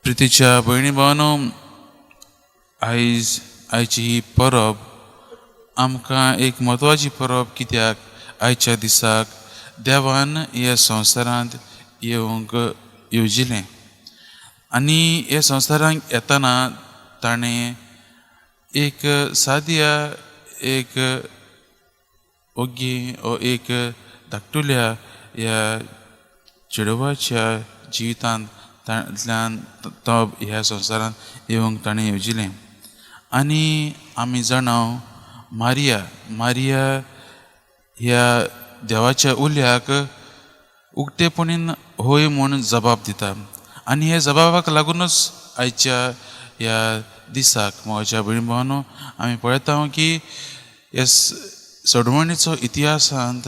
प्रितीच्या भयणी भावानो, आयज आयची ही परब आमकां एक म्हत्वाची परब, कित्याक आयच्या दिसाक देवान ह्या संवसारांत येवंक येवजिलें आनी ह्या संवसारांत येतना ताणें एक साद्या एक ओग्गी ओ एक धाकटुल्या ह्या चेडवाच्या जिवितांत तातूंतल्यान तो ह्या संवसारांत येवंक ताणें येवजिलें. आनी आमी जाणा, मारिया मारिया ह्या देवाच्या उल्याक उक्तेपणीन हय म्हूण जबाब दिता आनी ह्या जबाबाक लागूनच आयच्या ह्या दिसाक, म्हज्या भयण भावांनो, आमी पळयता की ह्या सोडवणीचो इतिहासांत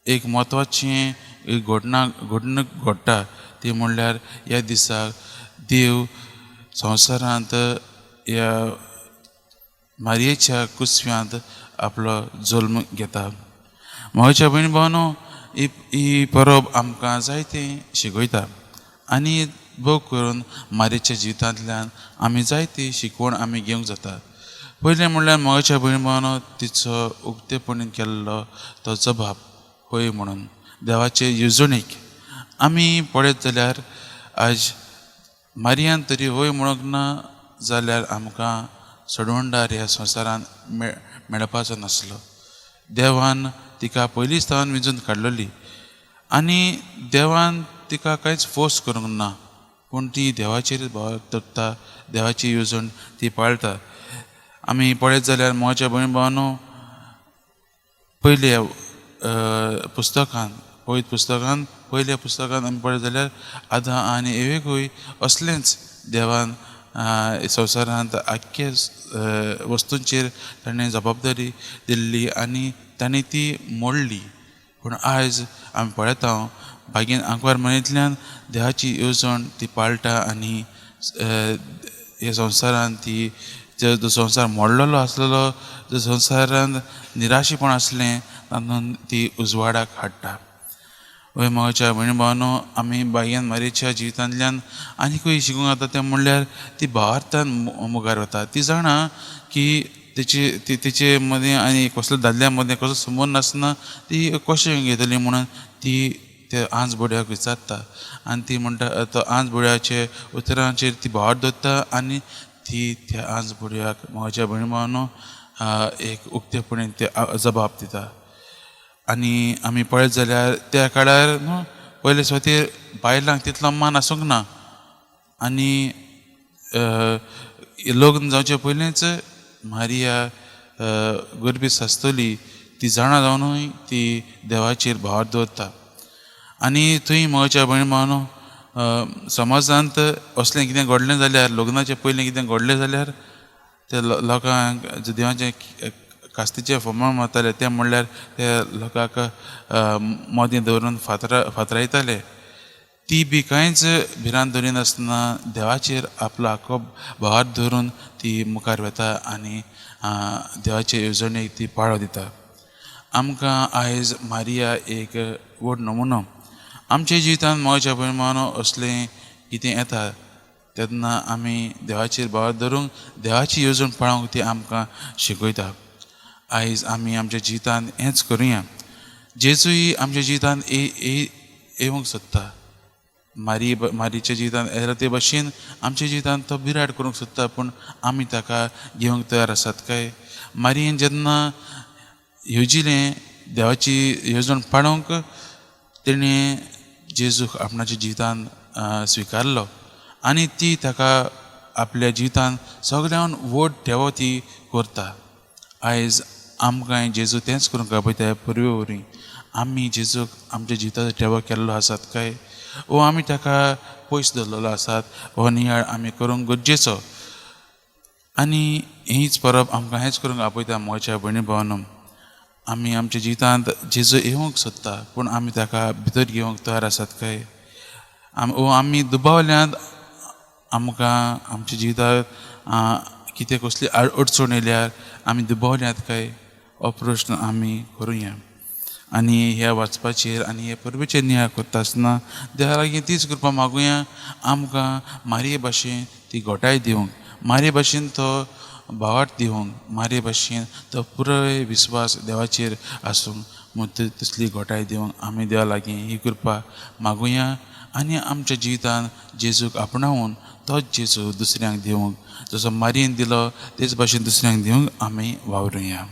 एक म्हत्वाची एक घटना घडणूक घडटा, ती म्हणल्यार ह्या दिसाक देव संवसारांत ह्या मारयेच्या कुसव्यांत आपलो जल्म घेता. म्हज्या भयण भावांनो, ही ही परब आमकां जायतें शिकयता आनी भोव करून मारयेच्या जिवितांतल्यान आमी जायती शिकवण आमी घेवंक जाता. पयलें म्हणल्यार, म्हज्या भयण भावांनो, तिचो उक्तेपणीन केल्लो तो जबाब हय म्हणून देवाचे येवजणेक. आमी पळयत जाल्यार आज मारियान तरी हय म्हणूंक ना जाल्यार आमकां सोडवणदार ह्या संवसारांत मेळपाचो नासलो. देवान तिका पयलींच सावन विंचून काडलेली आनी देवान तिका कांयच फोर्स करूंक ना, पूण ती देवाचेर भाव दवरता, देवाची येवजण ती पाळटा. आमी पळयत जाल्यार, म्हज्या भयण भावांनो, पयल्या पुस्तकान, पवित्र पुस्तकान, पयल्या पुस्तकान आमी पळयत जाल्यार आदाम आनी एवेकूय असलेंच देवान संवसारांत आख्खे वस्तूंचेर ताणें जबाबदारी दिल्ली आनी ताणें ती मोडली. पूण आयज आमी पळयता, बागेन आंकवार मनांतल्यान देवाची येवजण ती पाळटा आनी ह्या संवसारांत ती जो संवसार मोडलेलो आसलेलो, जो संवसारांत निराशेपण आसलें, तातूंत ती उजवाडाक हाडटा. वय म्हज्या भयण भावांनो, आमी बागेन मारयेच्या जिवितांतल्यान आनीकूय शिकूंक जाता, तें म्हणल्यार ती भावार्थान मुखार वता. ती जाणा की तेची ती तिचे मदीं आनी कसल्या दादल्या मदीं कसलो संबंद नासतना ती कशें घेतली म्हणून ती ते आंज बोड्याक विचारता आनी ती म्हणटा, तो आंज बोड्याचे उतरांचेर ती भावार्थ दवरता आनी ती त्या आंज बोड्याक, म्हज्या भयण भावांनो, एक उक्तेपणी ते जबाब दिता. आनी आमी पळयत जाल्यार त्या काळार न्हू पयले सुवातेर बायलांक तितलो मान आसूंक ना आनी लग्न जावचे पयलींच मारिया गर्भीस आसतली ती जाणा जावनूय ती देवाचेर भावार्थ दवरता. आनी थंय, म्हज्या भयण भावांनो, समाजांत असलें कितें घडलें जाल्यार, लग्नाचें पयलीं कितें घडलें जाल्यार ते लोकांक देवाचें कास्तीचें फर्मान मारताले. तें म्हणल्यार ते लोकांक मदीं दवरून फातरायताले. ती बी कांयच भिरांत दवरिनासतना देवाचेर आपलो आख्खो भावार्थ दवरून ती मुखार वता आनी देवाचे येवजणेक ती पाळो दिता. आमकां आयज मारिया एक व्हड नमुनो. आमच्या जिवितांत, म्हज्या भयण भावांनो, असलें कितें येता तेन्ना आमी देवाचेर भावार्थ धरूंक, देवाची येवजण पाळोवंक ती आमकां शिकयता. आयज आमी आमच्या जिवितांत हेंच करुया. जेजूय आमच्या जिवितांत येवंक सोदता. मारीच्या जिवितांत येयला ते भशेन आमच्या जिवितांत तो बिराड करूंक सोदता, पूण आमी ताका घेवंक तयार आसात काय? मारयेन जेन्ना येवजिलें देवाची येवजण पाळोवंक, तेणें जेजूक आपणाच्या जिवितांत स्विकारलो आनी ती ताका आपल्या जिवितांत सगळ्यान व्हड ठेवो ती करता. आयज आमकां जेजू तेंच करूंक आपयता. पुर्वे वरवीं आमी जेजूक आमच्या जिविताचो ठेवो केल्लो आसात काय वो आमी ताका पयस दवरलेलो आसात, हो नियाळ आमी करूंक गरजेचो. आनी हीच परब आमकां हेंच करूंक आपयता. म्हज्या भयणी भावांनो, आमी आमच्या जिवितांत जेजू येवंक सोदता, पूण आमी ताका भितर घेवंक तयार आसात काय आम वो आमी दुबावल्यात? आमकां आमच्या जिवितांत कितें कसली अडचण येयल्यार आमी दुबावल्यात काय, हो प्रश्न आमी करुया. आनी ह्या वाचपाचेर आनी हे परबेचेर नियाळ करता आसतना देवा लागीं तीच कृपा मागुया, आमकां मारये भाशेन ती घोटाय दिवंक, मारये भाशेन तो भावार्थ दिवंक, मारये भाशेन तो पुराय विस्वास देवाचेर आसूंक म्हूण तसली घोटाय दिवंक आमी देवा लागीं ही कृपा मागुया. आनी आमच्या जिवितान जेजूक आपणावन तोच जेजू दुसऱ्यांक दिवंक, जसो मारयेन दिलो तेच भाशेन दुसऱ्यांक दिवंक आमी वावरुया.